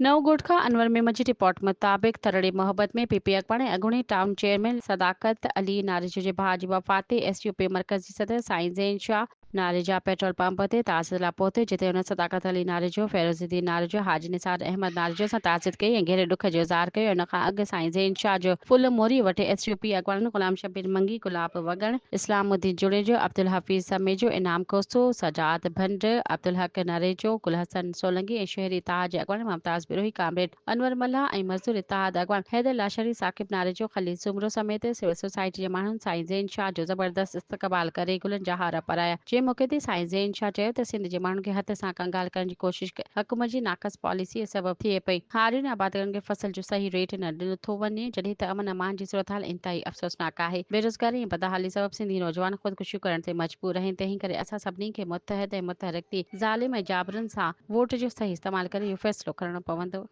نئون ڳوٺ کان انور ميمڻ جي رپورٽ مطابق ٿرڙي محبت ۾ پي پي اڳواڻ ۽ اڳوڻي ٽائون چيئرمين صداقت علي ناريجو جي ڀاء جي وفات تي ايس يو پي مرڪزي صدر سائين زين شاهه ناريجا پيٽرول پمپ تي تعزيت لاء پهتو جتي هن صداقت علي ناريجو، فيروز الدين ناريجو، حاجي نثار احمد ناريجو سان تعزيت ڪئي ۽ گهري ڏک جو اظهار ڪيو. ان کان اڳ سائين زين شاهه جو ڦل موري وٽ ايس يو پي اڳواڻن غلام شبير منگي، گلاب وڳڻ، اسلام الدين جوڻيجو، عبدالحفيظ سميجو، انعام کوسو، سجاد ڀنڊ، عبدالحق ناريجو، گل حسن سولنگي ۽ شهري اتحاد جي اڳواڻن ممتاز بروهي، ڪامريڊ انور ملاح ۽ مزدور اتحاد اڳواڻ حيدر لاشاري، ثاقب ناريجو، خليل سومرو سميت سول سوسائٽي جي ماڻهن سائين زين شاهه جو زبردست استقبال ڪري گلن جا هار پارايا، جنهن موقعي تي سائين زين شاهه چيو ته سنڌ جي ماڻهن کي هٿ سان ڪنگال ڪرڻ جي ڪوشش حڪومت جي ناقص پاليسي سبب ٿئي پئي، هارين ۽ آبادگارن کي فصل جو صحيح ريٽ نه ڏنو ٿو وڃي، جڏهن ته امن امان جي صورتحال انتهائي افسوسناڪ آهي. بيروزگاري ۽ بدحالي سبب سنڌي نوجوان خودڪشيون ڪرڻ تي مجبور آهن، تنهن ڪري اسان سڀني کي متحد ۽ متحرڪ ٿي ظالم ۽ جابرن سان ووٽ جو صحيح استعمال ڪري اهو فيصلو ڪرڻو پوندو.